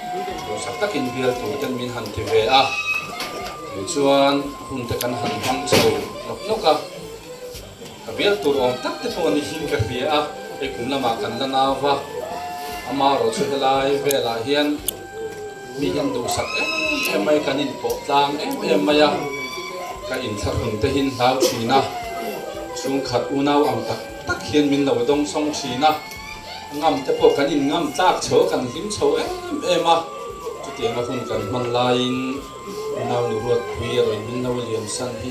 Duhsak takin bial tur ten min han ti ve a, tichuan hun te kan han hmang chho nawk nawk a. Ka bial tur awm tak te pawh ni hin ka hria a, hei kum lamah kan la nau va, amaherawh chu helai velah hian mi hian duhsak em em mai, kan inpawh tlang em em mai a, ka inthlahrun te hin hlau thin a, chhungkhat unau ang tak tak hian min lo dawngsawng thin a, ngam te pawh kan inngam tlak chho a, kan hlim chho em em a, chutianga hun kan hman laiin. Nau nu Ruatpui a rawn min lo liam san hi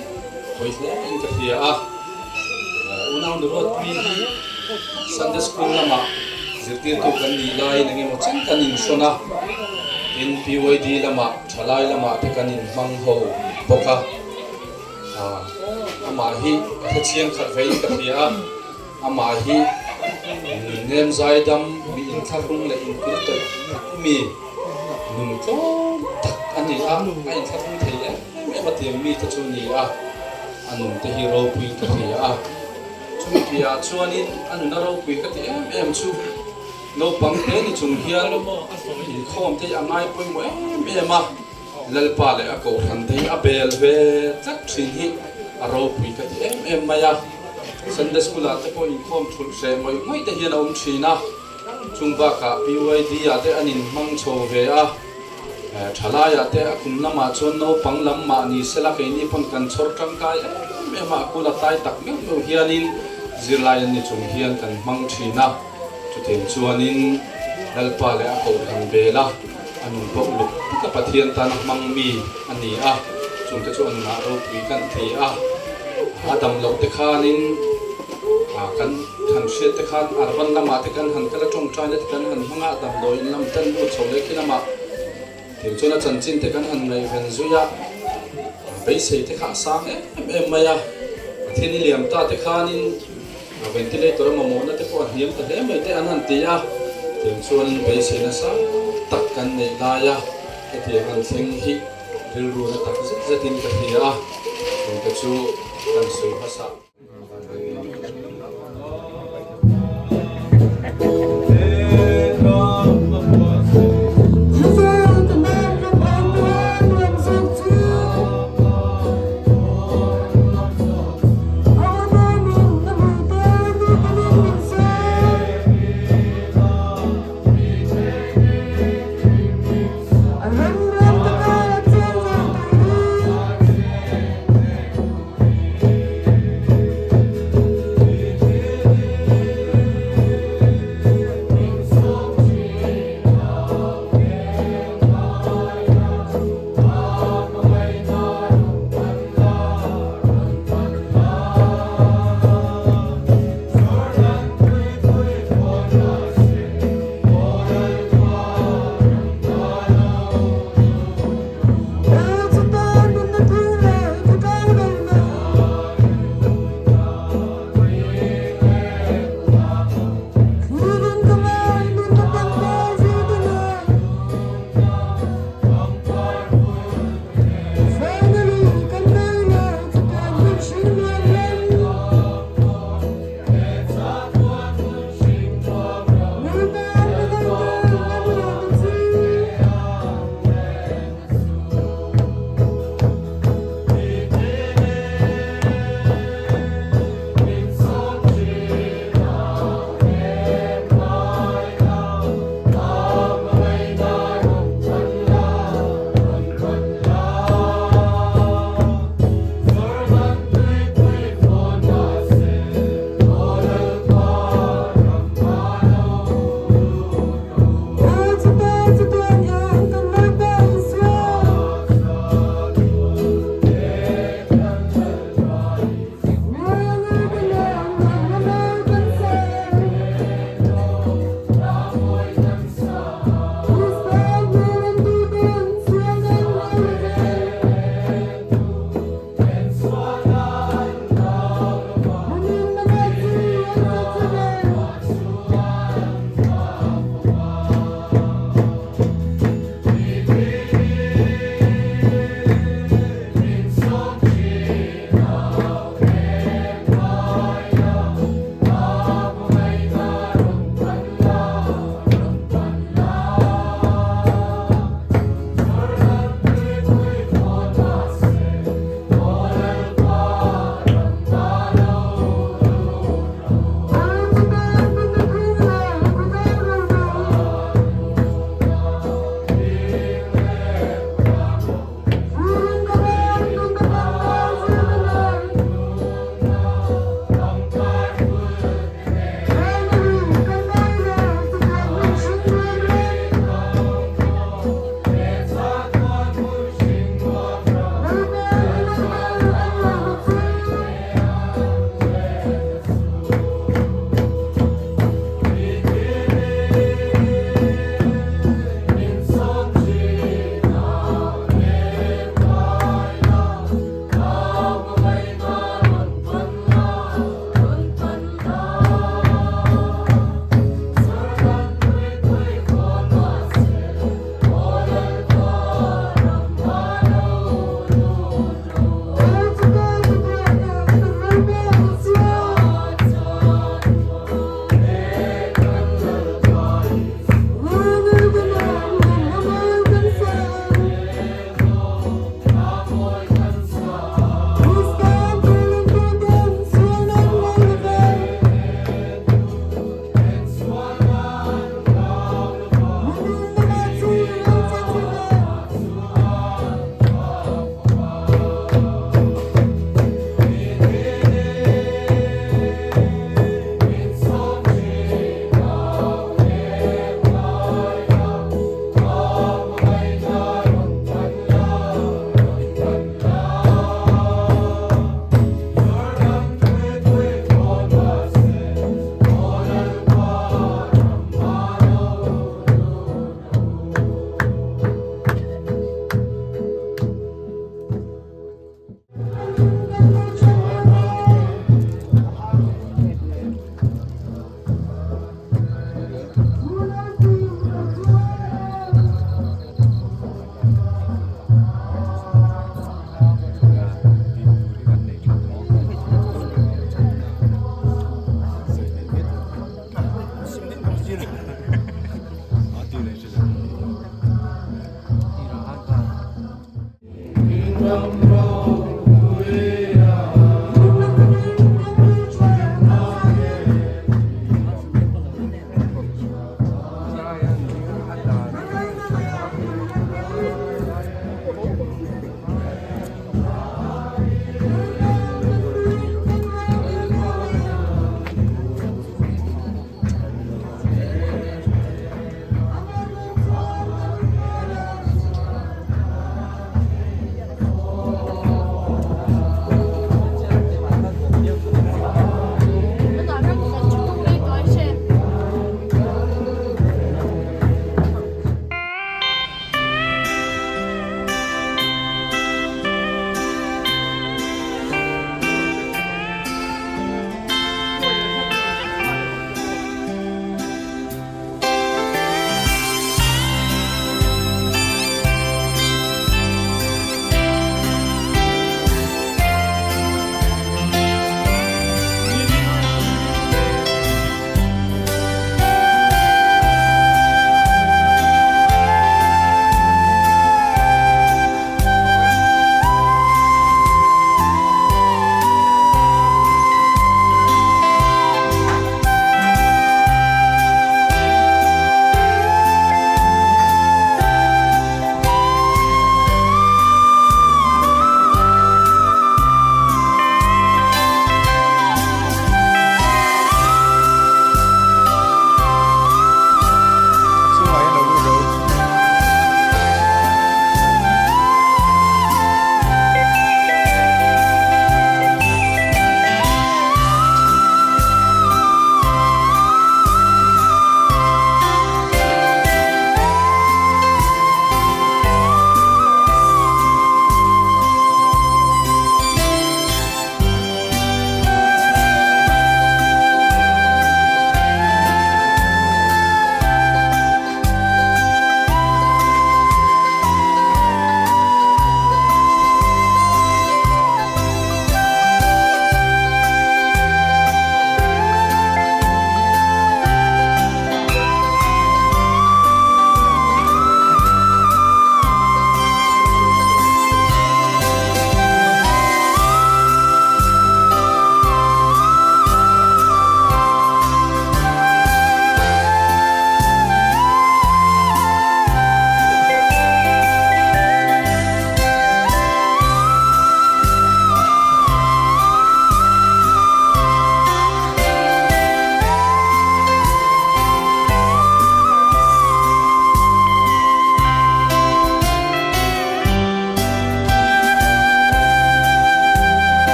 hawi hle in ka hria a. Unau nu Ruatpui hi Sunday School lamah zirtirtu kan nih laiin eng emaw chen kan inhrawn a, tin PYD lamah thalai lamah te kan inhmang ho bawk a. Amah hi ka hrechiang khat vein ka hria a. Amah hi nunnem zaidam mi inthlahrung leh inkil tawih mi nun tlawm tak a ni a, a inthlahrung thei em em a tiang mi te chu a ni a, a nun te hi ropui ka hria a. Chumi piahah chuanin a nuna ropui ka ti em em chu naupang te ni chung hian inkhawm te hi a ngai pawimawh em em a. Lalpa leh a kohhran te hi a bel ve tlat thin hi a ropui ka ti em em mai a. Sunday School ah te pawh inkhawm thulh hreh ngawih ngawih te hian a awm thin a, chung bakah PYD ah te an inhmang chho ve a, thalai ah te a kum lamah chuan naupang lam mah ni sela keini pawn kan chhawr tangkai em em a, a kul a tlai tak meuh meuh hianin zirlai an ni chung hian kan hmang thin a, chutiang chuanin Lalpa leh a kohhran bel a. A nun pawh uluk taka Pathian tana hmang mi a ni a, chungte chu a nunah ropui kan ti a. A dam loh te khanin kan han hriat te khan Arban lamah te kan han kal a, tawngtaina te kan han hmang a, damdawiin lam ten lut chho leh khi lamah thil chuan a chanchin te kan han ngaihven zui a, beisei te kha a sang em em mai a. Pathian i liam ta te khanin A ventilator a mamawhna te pawh a hniam ta hle mai te an han ti a, tiang chuan beisei nasa tak kan neih lai a, hetiang an thleng hi rilru na tak zet zetin ka hria a, chungte chu kan sawi hmasa.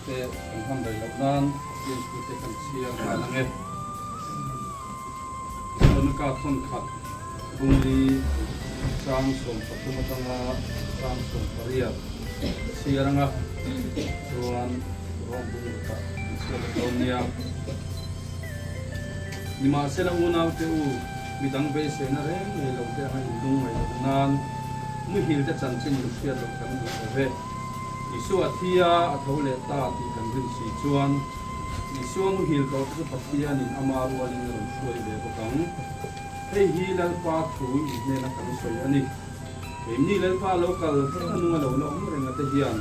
Te kan hman rei loh nan Pathian thu te kan chhiar nghal ang e. Sonika thawnkhat Bungli chang 13 atanga chang 18 chhiar anga chuan rawng bung rukah kan chhiar leh dawn nia. Nimahsela unaute u, midang beiseina reng nei lo te anga inlung ngaih loh nan muhil te chanchin in hriat loh kan duh lo ve. Isua thi a, a tho leh ta tih kan rin si chuan Isua muhil tawh te chu Pathianin ama rualin a rawn hruai ve bawk ang. Hei hi Lalpa thu in hnena kan sawi a ni. Keimni Lalpa lo kal thleng a nunga lo la awm renga te hian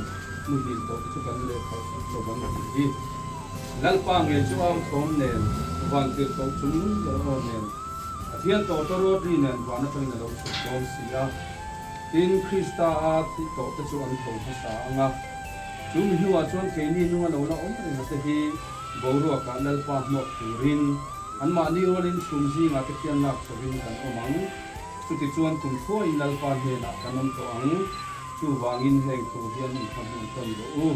muhil tawh te chu kan lehkhalh lo vang tih hi. Lalpa ngei chu au thawm nen, van tir tawh chung nung ber aw nen, a thian tawh te ruat ri nen van atangin a lo chhuk dawn si a. Tin, Krista a thih tawh te chu an tho hmasa ang a. Chu mi hnuah chuan keini nunga lo la awm renga te hi boruakah Lalpa hmuak turin anmahni rualin chhum zingah te khian lak chhovin kan awm ang. Chutichuan kum khuain Lalpa hnenah kan awm tawh ang. Chuvangin heng thu hian inthahmun tawn rawh u.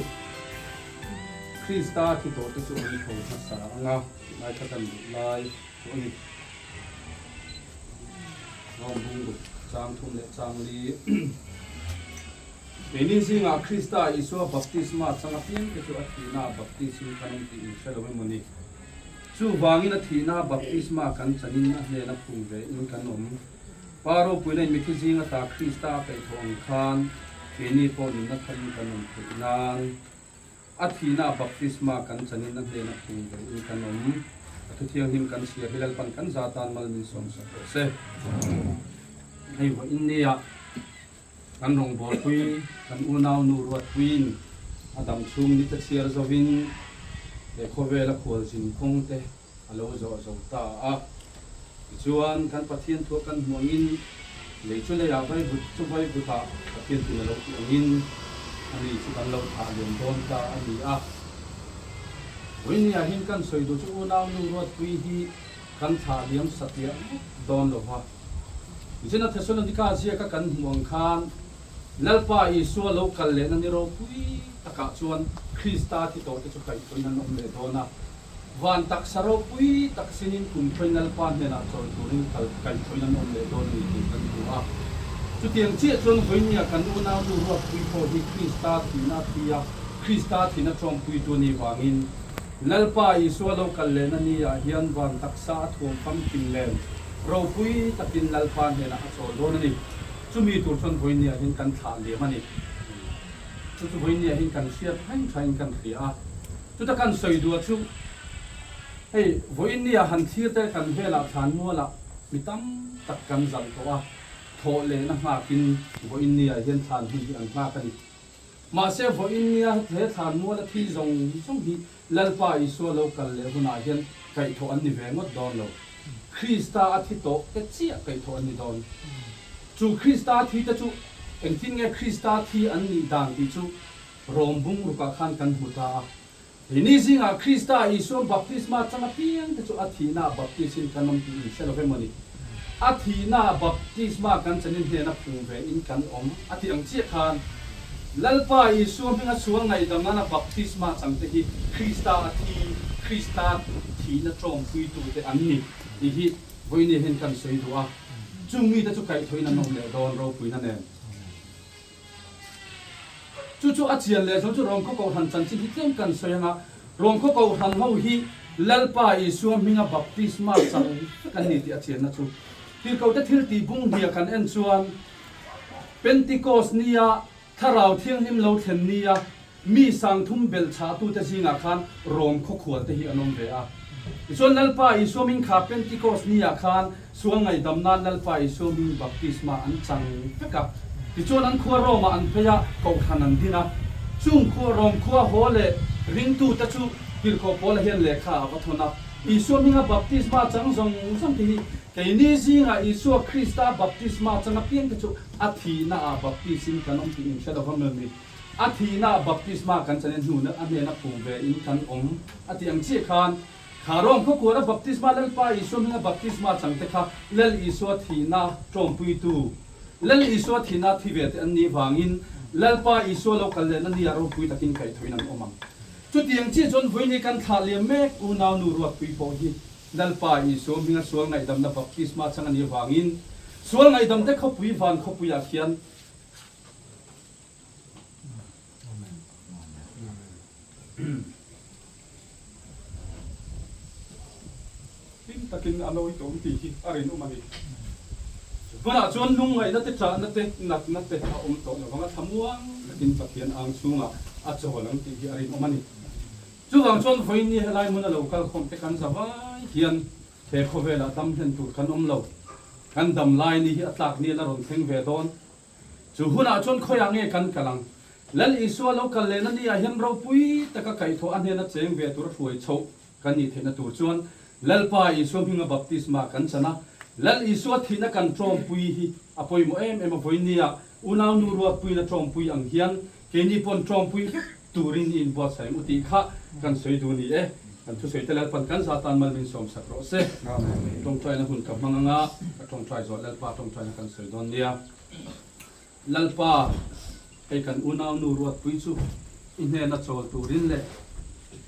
Krista thi tawhte chu an tho hmasa ang a, tih kha kan duh lai chu a ni. Rom bung ruk chang thum leh chang li. Keini zingah Krista Isua baptisma chang apiangte chu a thihnaah baptisin kan awm tih in hre lo emaw ni? Chuvangin a thihnaah baptisma kan chanin a hnena phum ve in kan awm. Pa ropuina in mithi zing ata Krista a kaihthawh ang khan keini pawh nunna tharin kan awm theih nan a thihnaah baptisma kan chanin a hnena phum ve in kan awm. A thu thianghlim kan chhiar hi Lalpan kan za tan mal min sawmsak rawh se. Hei vawiin nia Kan rawngbawlpui, kan unaunu Ruatpuiin a dam chhung ni te chhiar zovin he khawvela khualzin kawng te a lo zawh zo ta a. Tichuan, kan Pathian thua kan hmuh angin lei chu leiah vaivut chu vaivutah Pathian tun a lo tih angin ani chu kan lo thah lian dawn ta a ni a. Vawinia hin kan sawi duh chu unaunu Ruatpui hi kan thlah liam satliah ngawt dawn lo va. Zina Thessalonika ziaka kan hmuh ang khan, Lalpa Isua lo kal lehna ni ropui takah chuan Krista thi tawhte chu kaihthawhin an awm leh dawn a. Van taksa ropui tak sinin kumkhawi Lalpa hnenah chawi turin kal kaihthawhin an awm leh dawn a ni tih kan hmu a. Chutiang chiah chuan vawinia kan unaunu ruatpui pawh hi Krista thihna a thi a, Krista thihna tawngpuitu a nih vangin Lalpa Isua lo kal lehna ni-ah hian van taksa a thuam famkim nen ropui takin Lalpa hnenah a chawl dawn a ni. Chumi tur chuan vawinia hian kan thlah liam a ni. Chu chu vawinia hian kan hriat reng thain kan hria a. Chuta kan sawi duah chu hei vawinia han thlir te kan velah thlan mualah mi tam tak kan zalh tawh a, thawh lehna nghakin vawinia hian thlan hun hi an nghak a ni. Mahse, vawiin nia he thlan muala thi zawng zawng hi Lalpa Isua lo kal leh hunah hian kaihthawh an ni ve ngawt dawn lo. Krista a thi tawh te chiah kaihthawh an ni dawn. Chu Krista a thi te chu engtin nge Krista thi an nih dan tih chu Rom bung rukah khan kan hmu ta a. Keini zingah Krista Isua baptisma chang apiang te chu a thihnaah baptisin kan awm tih in hre lo em aw ni? A thihnaah baptisma kan chanin hnena phung ve in kan awm a tih ang chiah khan Lalpa Isua hminga sual ngaihdam nana baptisma chang te hi Krista a thi, Krista thihna tawngpuitu te an ni tih hi vawiin hian kan sawi duh a. Chung mite chu kaihthawhin an awm leh dawn ropuina nen. Chu chu a chian leh zawng chu Rom khaw Kohhran chanchin hi tlem kan sawi ang a, Rom khaw Kohhran ho hi Lalpa Isua hminga baptisma chang vek an ni tih a chianna chu Tirhkohte thil tih bung hnia kan en chuan Pentikos nia Thlarau Thianghlim lo thlen nia mi sangthum belh chhahtute zingah khan Rom khaw khualte hi an awm ve a. Tichuan Lalpa Isua hming kha Pentikos niah khan Sual ngaihdam nan Lalpa Isua hming baptisma an chang vek a. Tichuan an khua Rome-ah an phei a, kohhran an din a. Chung khua Rome khua haw leh ringtute chu Tirhkoh Paula hian lehkha a va thawn a. Isua hminga baptisma chang zawng zawng te hi keini zingah Isua Krista baptisma chang apiang te chu a thihnaah baptisin kan awm tih in hre lo va mel ni. A thihnaah baptisma kan chanin hnuna a hnena phum ve in kan awm a tih ang chiah khan Kha Rom khawkuara baptisma Lalpa Isua hminga baptisma changte kha Lal Isua thihna tawmpuitu, Lal Isua thihna thi ve te an nih vangin Lalpa Isua lo kal lehna nia ropui takin kaihthawhin an awm ang. Chutiang chiah chuan vawiin kan thlah liam mek unau nu Ruatpui pawh hi Lalpa Isua hminga sual ngaihdamna baptisma chang a nih vangin sual ngaihdamte khawpui van khawpuiah khian Hlim takin a lawi tawng tih hi a rinawm a ni. Hmanah chuan lungngaihna te, ṭahna te, natna te a awm tawh lovang a, thlamuang takin Pathian ang chhungah a chawl ang tih hi a rinawm a ni. Chuvang chuan vawiin ni helai hmun a lo kal khawm te kan za vai hian he khawvelah dam hlen tur kan awm lo. Kan dam lai ni hi a tlak ni la rawn thleng ve dawn. Chu hunah chuan khawiah nge kan kal ang? Lal Isua lo kal lehna ni ah hian ropui taka kaihthawh a hnena cheng ve tur a hruai chhoh kan nih theihna tur chuan Lalpa Isua hminga baptisma kan chan a, Lal Isua thihna kan tawmpui hi a pawimawh em em a, vawinia unau nu ruatpuina tawmpui ang hian keini pawn tawmpui vek turin i inbuatsaih ang u tih kha kan sawi duh ni e. Kan thusawi te Lalpan kan za tan mal min sawmsak rawh se. Tawngtaina hun ka hmang anga ka tawngtai zawh Lalpa tawngtaina kan sawi dawn nia. Lalpa, hei kan unau nu Ruatpui chu i hnena chawl turin leh.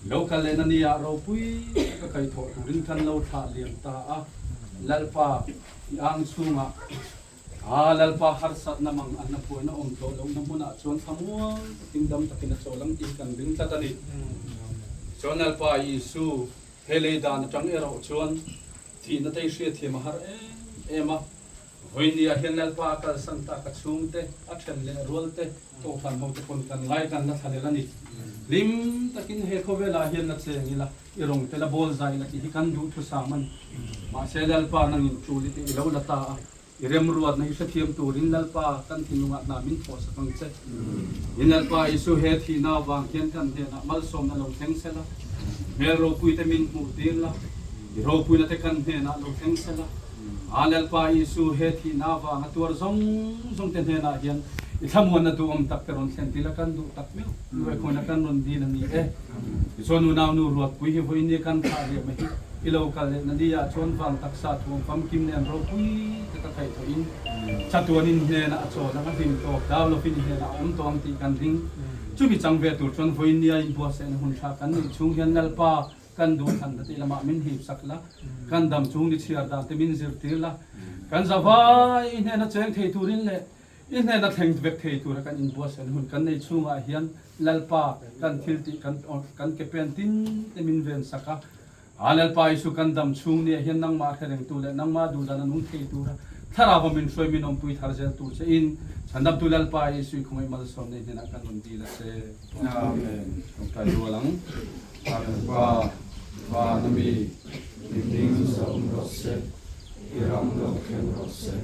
Lo kal lehna ni ah ropui taka kaihthawh turin kan lo thlah liam ta a, Lalpa i ang chhungah a Lalpa harsatna mang anna phuaina awm tawh lohna hmunah chuan thlamuang takin dam takin a chawl ang tih hi kan ring tlat a ni. Tichuan Lalpa Isu he lei dan atang erawh chuan thihna te i hriatthiam a har em em a, Vawinia hian Lalpa a kalsan tak a chhungte, a then leh rualte, Kohhran hote pawn kan ngai kan la thlalel a ni. Hlim takin he khawvelah hian la cheng ila, i rawng te la bawl zai ila tih hi kan duh thusam a ni. Mahse Lalpa nangin tul i tih i lo la ta a, i remruatna hi hrethiam turin Lalpa kan thinlungah hna min thawhsak ang che. In Lalpa Isu he thihna avang hian kan hnenah malsawmna lo thleng sela, hmel ropuite min hmuh tir la, i ropuina te kan hnenah lo thleng sela, A Lalpa Isu he thihna avanga tuar zawng zawng te hnenah hian i thlamuanna duhawm tak te rawn thlen tila kan duh tak meuh luaikhawn a kan rawn dil a ni e. Tichuan unau nu Ruatpui hi vawiin kan thlah riah mai hi i lo kal leh na ni ah chuan vang taksa thuam famkim nen ropui taka kaihthawh in chatuan in hnenah a chawl ang a hlim tawk dau lovin i hnenah a awm tawh ang tih kan ring. Chumi chang ve tur chuan vawiin nia inbuatsaihna hun tha kan neih chhung hian Lalpa Kan duhthlan na tih lamah min hip sak la, kan dam chung ni chhiar dan te min zirtir la, kan zavai i hnena cheng thei turin leh i hnena thleng vek thei tura kan inbuatsaihna hun kan nei chhungah hian Lalpa kan thil tih kan kan ke pen tin te min ven sak a. A Lalpa Isu kan dam chhung nia hian nangmah hre rengtu leh nangmah duhdan a nung thei tura Thlarau a min hruai min awmpui thar zel tur che in Chhandamtu Lalpa Isu i khawngaih malsawm nei hnenah kan rawn dil a che. Amen. Tawngtai rual ang. Lalpa, vana mi, i hming zawm rawh se, i ram lo thleng rawh se,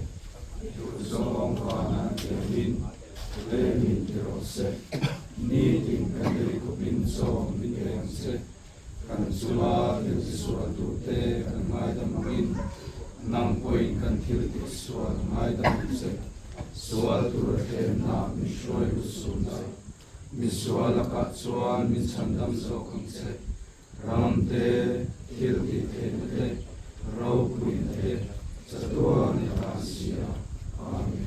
duhzawng vana tiangin lengin ti rawh se, nitin kan ei khawpin zawm min pe ang che, kan chunga thil tisual turte kan ngaidam angin, nang pawhin kan thil tihsual ngaidam ang che, sual tur a tlemna min hruai lut suh la. Misual lakah chuan min chhandam zawk ang che, ram te, thil tih theihna te, ropuina te, chatuan i tan si a. Amen.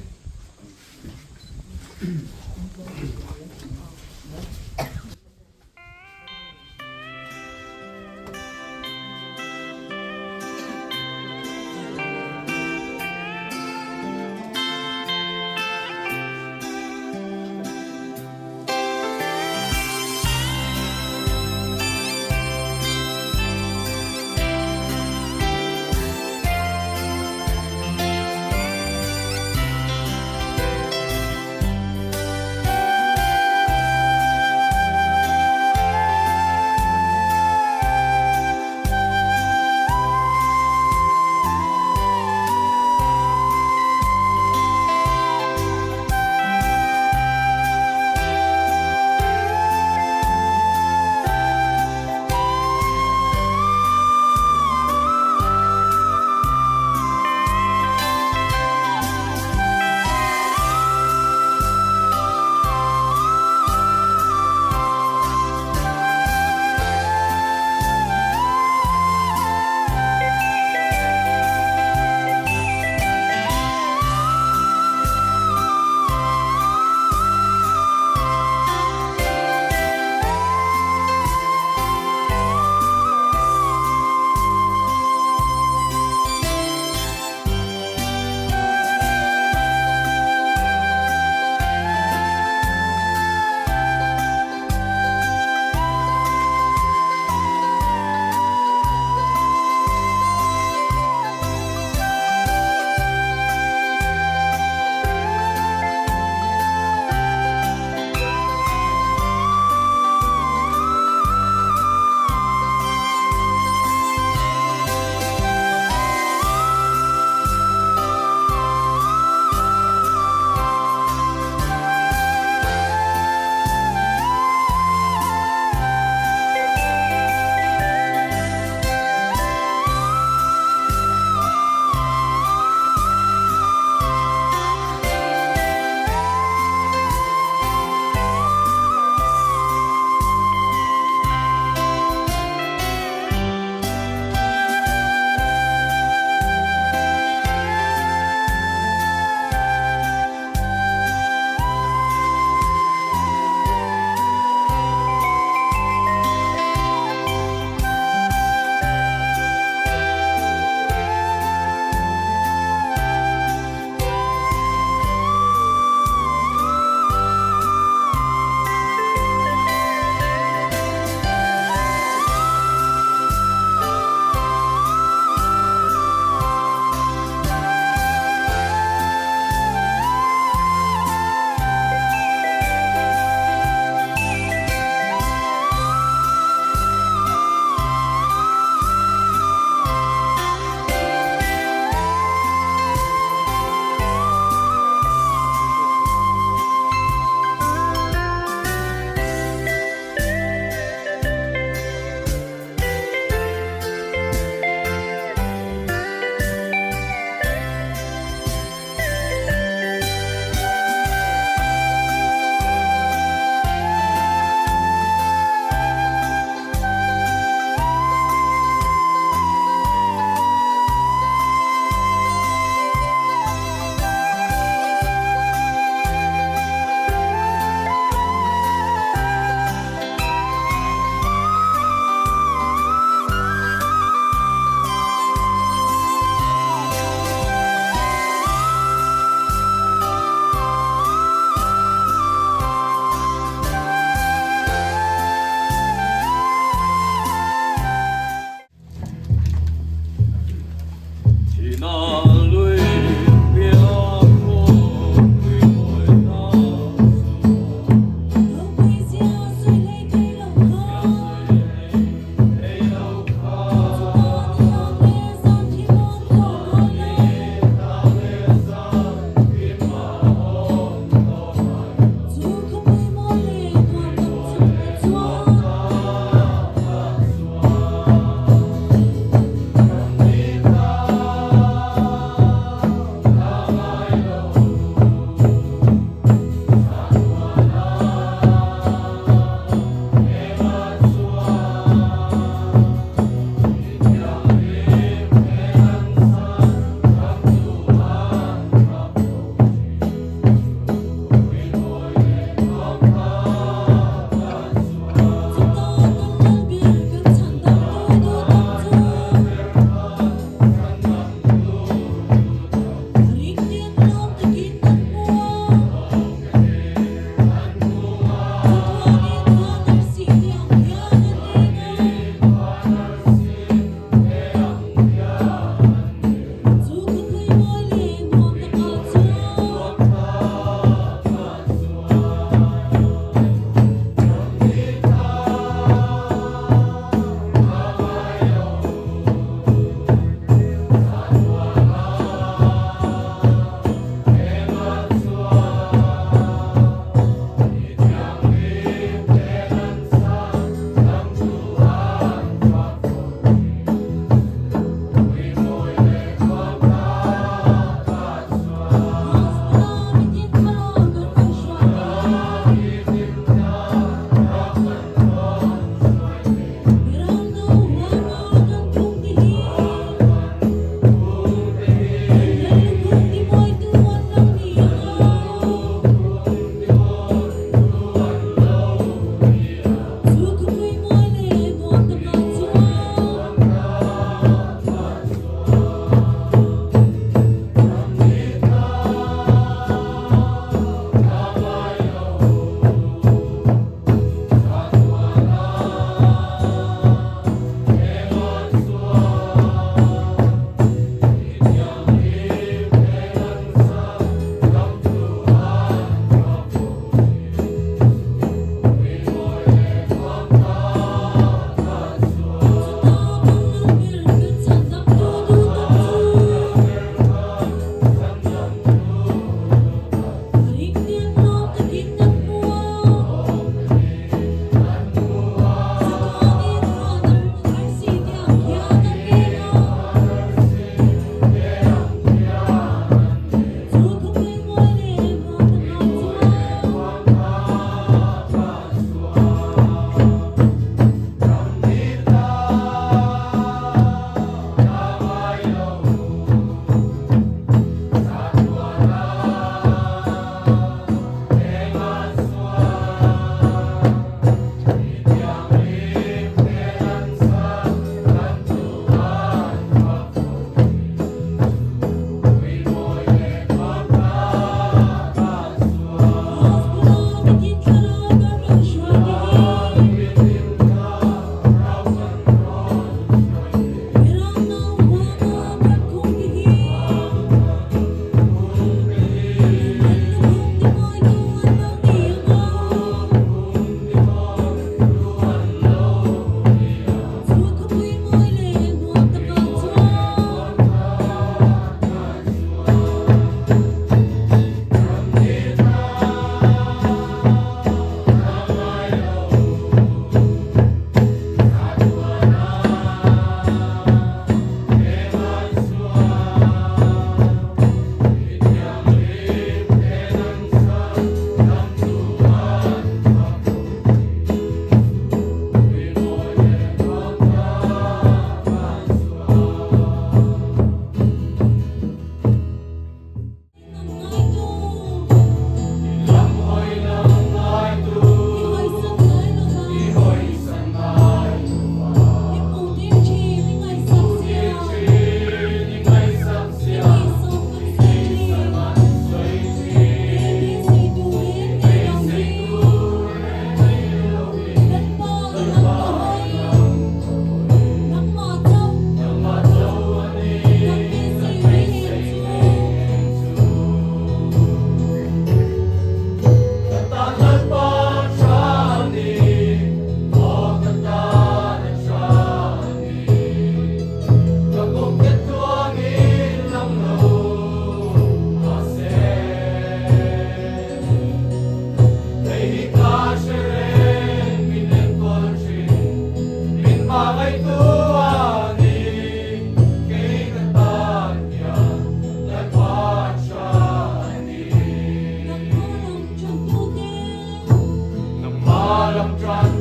Ram tan.